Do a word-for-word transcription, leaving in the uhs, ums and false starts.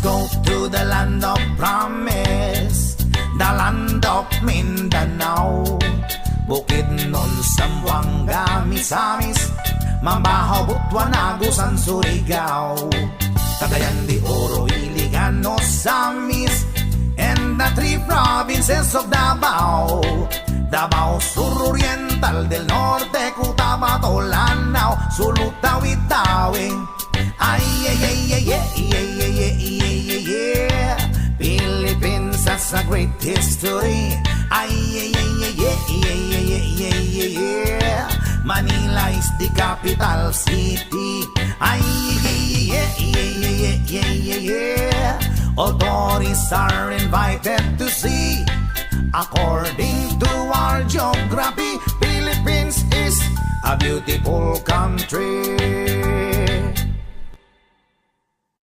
Go to the land of promise, the land of Mindanao. Bukidnon, Zamboanga, Misamis, Mambajo, Butuan, Agusan, Surigao, Cagayan de Oro, Iligan, Ozamiz, and the three provinces of Davao. Davao Sur Oriental, Del Norte, Cotabato, Lanao, Sulu, Tawi-Tawi. Ay, ay, ay, ay, ay, ay, ay, ay, ay, ay, ay. Philippines has a great history. Ay, ay, ay, ay, ay, ay, ay, ay, ay, ay, ay, ay. Manila is the capital city. Ay, ay, ay, ay, ay, ay, ay, ay, ay, ay, ay. All tourists are invited to see. According to our geography, Philippines is a beautiful country.